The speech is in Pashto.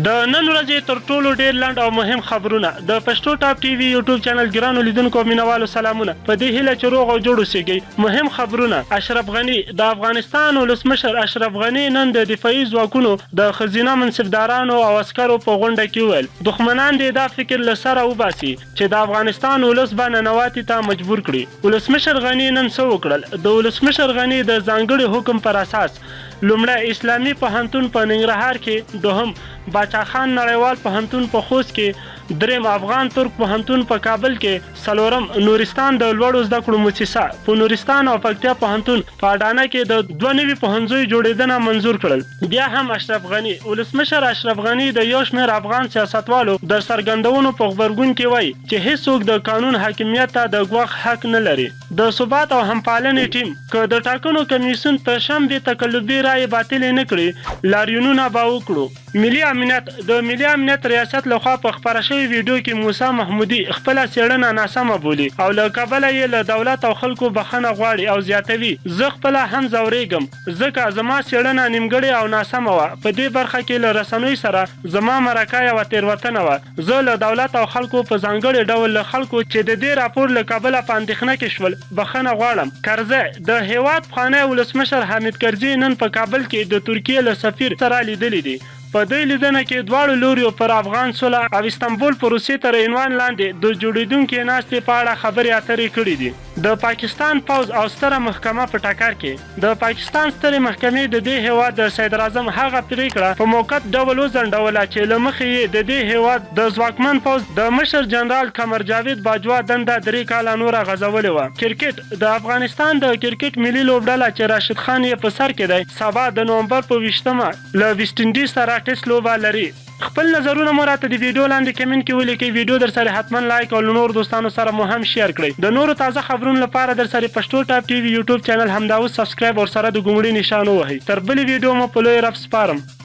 د نن ورځې تر ټولو ډېر لنډ او مهم خبرونه د پښتو ټاپ ټي وي یوټیوب چینل ګرانو لیدونکو او مینوالو سلامونه په دې هیله چې روغ او جوړ اوسیږئ. مهم خبرونه اشرف غني د افغانستان ولسمشر اشرف غني نن د دفاعي ځواکونو د ښځینه منصبدارانو او عسکرو په غونډه کې وویل، دښمنان دې دا فکر له سره وباسي چې د افغانستان ولس به ننواتي ته مجبور کړي. ولسمشر غني نن څه وکړل؟ د ولسمشر غني د ځانګړي حکم پر اساس لومړی، اسلامي پوهنتون په ننګرهار کې، دوهم، باچا خان نړیوال پوهنتون په خوست کې، دریم، افغان ترک پوهنتون په کابل کې، څلورم، نورستان د لوړو زده کړو موسسه په نورستان او پکتیا پوهنتون په اډانه کې د 92 پوهنځیو جوړېدنه منظور کړل. بیا هم اشرف غني ولسمشر اشرف غني د یو شمېر افغان سیاستوالو د څرګندونو په غبرګون کې وايي چې هېڅوک د قانون حاکمیت ته د ګواښ حق نه لري. د ثبات او همپالنې ټیم، که د ټاکنو کمیسیون تر شنبې تقلبي رایې باطلې نه کړي، لاریونونه به وکړو. ملي امنیت، د ملي امنیت ریاست له خوا په خپره شوې ویډیو کې موسی محمودي خپله څېړنه ناسمه بولي او له کبله یې له دولت او خلکو بخښنه غواړي او زیاتوي، زه خپله هم ځورېږم، ځکه زما څېړنه نیمګړې او ناسمه وه، په دې برخه کې له رسنیو سره زما مرکه یوه تېروتنه وه. زه له دولت او خلکو په ځانګړې ډول له خلکو چې د دې راپور له کبله په اندېښنه کې شول، بخښنه غواړم. کرزی، د هېواد پخوانی ولسمشر حامد کرزي نن په کابل کې د ترکیې له سفیر سره لیدلي دي. په دې لیدنه کې دواړو لوریو پر افغان سوله او استنبول پروسې تر عنوان لاندې د جوړېدونکې ناستې په اړه خبرې اترې کړې دي. د پاکستان پوځ او ستره محکمه په ټکر کې. د پاکستان سترې محکمې د دې هېواد د صدراعظم هغه پرېکړه په موقت ډول وځنډوله چې له مخې یې د دې هېواد د ځواکمن پوځ د مشر جنرال قمر جاوید باجوه دنده درې کاله نوره غځولې وه. کرکټ، د افغانستان د کرکټ ملي لوبډله چې راشد خان یې په سر کې دی، سبا د نومبر په ویشتمه له ویسټ انډیز سره ټېسټ لوبه لري. خپل نظرونه مو راته د ویډیو لاندې کمنټ کې ولیکئ، ویډیو درسره حتما لایک او له نورو دوستانو سره مو هم شیر کړئ. د نورو تازه خبرونو لپاره درسره پښتو ټاپ ټي وي یوټیوب چینل همدا اوس سبسکرایب او ورسره د ګونګړي نشان ووهئ. تر بلې ویډیو مو په لوی رب سپارم.